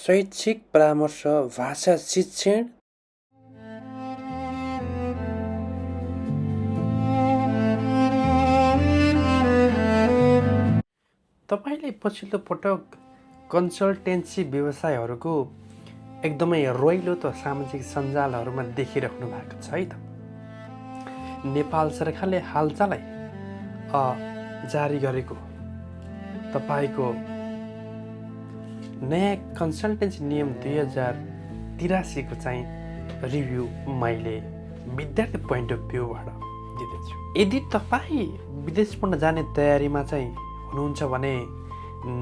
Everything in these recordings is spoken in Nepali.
शैक्षिक परामर्श भाषा शिक्षण तपाईँले पछिल्लो पटक कन्सल्टेन्सी व्यवसायहरूको एकदमै रोइलो त सामाजिक सञ्जालहरूमा देखिराख्नु भएको छ है त। नेपाल सरकारले हालचालै जारी गरेको तपाईँको नयाँ कन्सल्टेन्सी नियम 2083 को चाहिँ रिभ्यू मैले विद्यार्थी पोइन्ट अफ भ्यूबाट दिँदैछु। यदि तपाईँ विदेश पढ्न जाने तयारीमा चाहिँ हुनुहुन्छ भने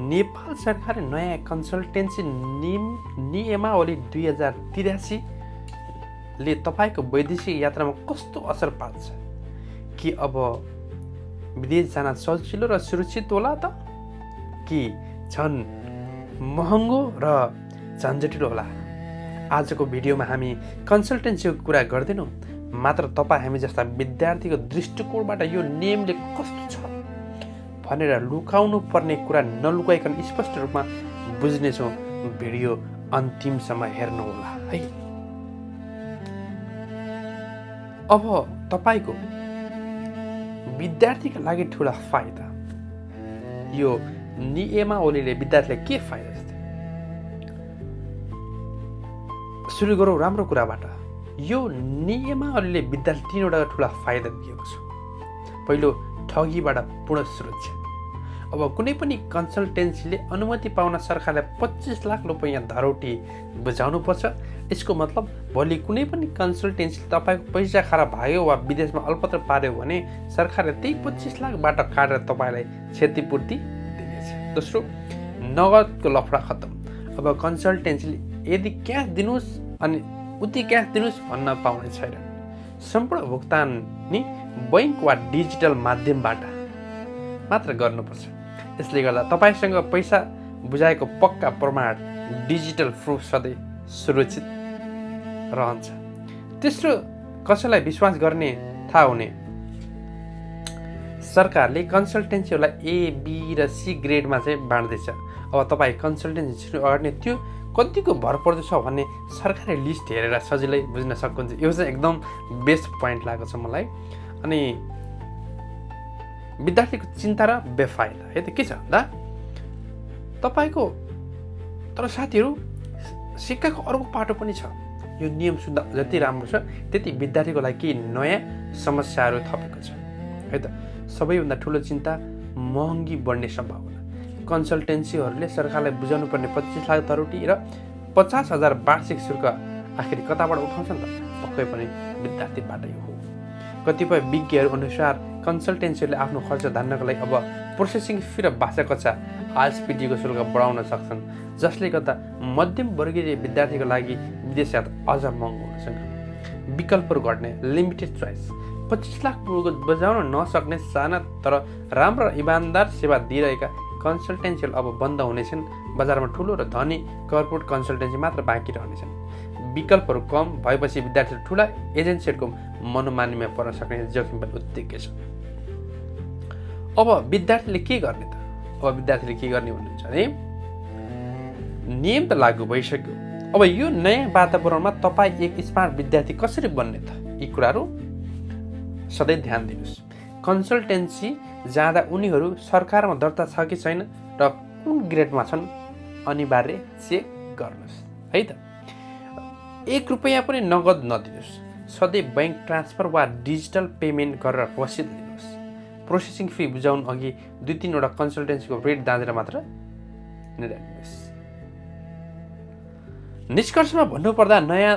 नेपाल सरकारले नयाँ कन्सल्टेन्सी नियमावली 2083 ले तपाईँको वैदेशिक यात्रामा कस्तो असर पार्छ, कि अब विदेश जान सजिलो र सुरक्षित होला त, कि झन् महँगो र झन्झटिलो होला। आजको भिडियोमा हामी कन्सल्टेन्सीको कुरा गर्दैनौँ, मात्र तपाईँ हामी जस्ता विद्यार्थीको दृष्टिकोणबाट यो नियमले कस्तो छ भनेर लुकाउनु पर्ने कुरा नलुकाइकन स्पष्ट रूपमा बुझ्नेछौँ। भिडियो अन्तिमसम्म हेर्नुहोला है। अब तपाईँको विद्यार्थीका लागि ठुला फाइदा, यो नियमावलीले विद्यार्थीलाई के फाइदा जस्तै सुरु गरौँ राम्रो कुराबाट। यो नियमावलीले विद्यार्थी 3वटा ठुला फाइदा दिएको छ। पहिलो, ठगीबाट पूर्ण सुरक्षा। अब कुनै पनि कन्सल्टेन्सीले अनुमति पाउन सरकारले 25 लाख रुपैयाँ धरौटी बुझाउनु पर्छ। यसको मतलब भोलि कुनै पनि कन्सल्टेन्सीले तपाईँको पैसा खाएर भाग्यो वा विदेशमा अल्पत्र पार्यो भने सरकारले त्यही 25 लाखबाट काटेर तपाईँलाई क्षतिपूर्ति दिनेछ। दोस्रो, नगदको लफडा खत्तम। अब कन्सल्टेन्सीले यदि क्यास दिनुहोस् अनि उति क्यास दिनुहोस् भन्न पाउने छैन। सम्पूर्ण भुक्तान नि बैंक वा डिजिटल माध्यमबाट मात्र गर्नुपर्छ। यसले गर्दा तपाईँसँग पैसा बुझाएको पक्का प्रमाण डिजिटल प्रुफ सधैँ सुरक्षित रहन्छ। तेस्रो, कसैलाई विश्वास गर्ने थाहा हुने। सरकारले कन्सल्टेन्सीहरूलाई ए, बी र सी ग्रेडमा चाहिँ बाँड्दैछ। अब तपाईँ कन्सल्टेन्सी सुरु गर्ने त्यो कतिको भर पर्दछ भन्ने सरकारी लिस्ट हेरेर सजिलै बुझ्न सक्नुहुन्छ। यो चाहिँ एकदम बेस्ट पोइन्ट लागेको छ मलाई। अनि विद्यार्थीको चिन्ता र बेफाइदा है त के छ भन्दा तपाईँको, तर साथीहरू सिक्काको अर्को पाटो पनि छ। यो नियम सुन्दा जति राम्रो छ त्यति विद्यार्थीको लागि केही नयाँ समस्याहरू थपेको छ है त। सबैभन्दा ठुलो चिन्ता महँगी बढ्ने सम्भावना। कन्सल्टेन्सीहरूले सरकारलाई बुझाउनु पर्ने 25 लाख धरौटी र 50,000 वार्षिक शुल्क आखिर कताबाट उठाउँछ नि त? पक्कै पनि विद्यार्थीबाटै हो। कतिपय विज्ञहरू अनुसार कन्सल्टेन्सीहरूले आफ्नो खर्च धान्नको लागि अब प्रोसेसिङ फी र भाषा कक्षा आइएसपिटीको शुल्क बढाउन सक्छन्, जसले गर्दा मध्यम वर्गीय विद्यार्थीको लागि विदेश यात्रा अझ महँगो हुन सक्छ। विकल्पहरू घट्ने, लिमिटेड चोइस। 25 लाख बजाउन नसक्ने साना तर राम्रो र इमान्दार सेवा दिइरहेका कन्सल्टेन्सीहरू अब बन्द हुनेछन्। बजारमा ठुलो र धनी कर्पोरेट कन्सल्टेन्सी मात्र बाँकी रहनेछन्। विकल्पहरू कम भएपछि विद्यार्थीहरू ठुला एजेन्सीहरूको मनोमानीमा पर्न सक्ने जोखिम पनि उत्तिकै छ। अब विद्यार्थीले के गर्ने त? अब विद्यार्थीले के गर्ने भन्नुहुन्छ भने नियम त लागू भइसक्यो। अब यो नयाँ वातावरणमा तपाईँ एक स्मार्ट विद्यार्थी कसरी बन्ने त? यी कुराहरू सधैँ ध्यान दिनुहोस्। कन्सल्टेन्सी जाँदा उनीहरू सरकारमा दर्ता छ कि छैन र कुन ग्रेडमा छन् अनिवार्य चेक गर्नुहोस् है त। 1 रुपैयाँ पनि नगद नदिनुहोस्। सधैँ बैंक ट्रान्सफर वा डिजिटल पेमेन्ट गरेर रसिद दिनुहोस्। प्रोसेसिङ फी बुझाउनु अघि 2-3 वटा कन्सल्टेन्सीको रेट दाँजेर मात्र निर्णय लिनुहोस्। निष्कर्षमा भन्नुपर्दा नयाँ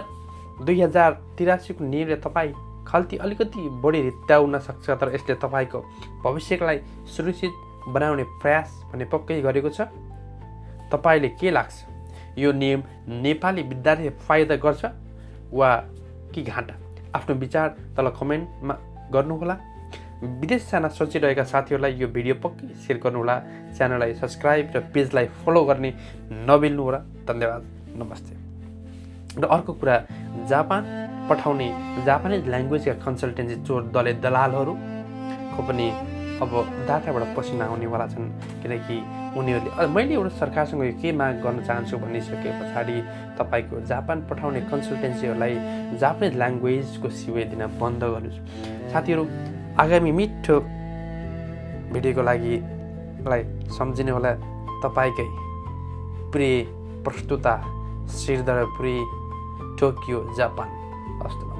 2083 को नियमले तपाईँ खल्ती अलिकति बढी रित्ताउन सक्छ, तर यसले तपाईँको भविष्यलाई सुरक्षित बनाउने प्रयास भने पक्कै गरेको छ। तपाईँले के लाग्छ, यो नियम नेपाली विद्यार्थी फाइदा गर्छ वा कि घाटा? आफ्नो विचार तल कमेन्टमा गर्नुहोला। विदेश जान सोचिरहेका साथीहरूलाई यो भिडियो पक्कै सेयर गर्नुहोला। च्यानललाई सब्सक्राइब र पेजलाई फलो गर्ने नबिल्नुहोला। धन्यवाद, नमस्ते। र अर्को कुरा, जापान पठाउने जापानिज ल्याङ्ग्वेजका कन्सल्टेन्सी चोर दलालहरू को पनि अब डाटाबाट पसिना आउनेवाला छन्, किनकि उनीहरूले मैले एउटा सरकारसँग यो के माग गर्न चाहन्छु भनिसके पछाडि तपाईँको जापान पठाउने कन्सल्टेन्सीहरूलाई जापानिज ल्याङ्ग्वेजको सिवे दिन बन्द गर्नुहोस्। साथीहरू, आगामी मिठो भिडियोको लागि मलाई सम्झिने होला तपाईँकै प्रिय प्रस्तुता श्रीधर पुरी, टोकियो, जापान। हस्त।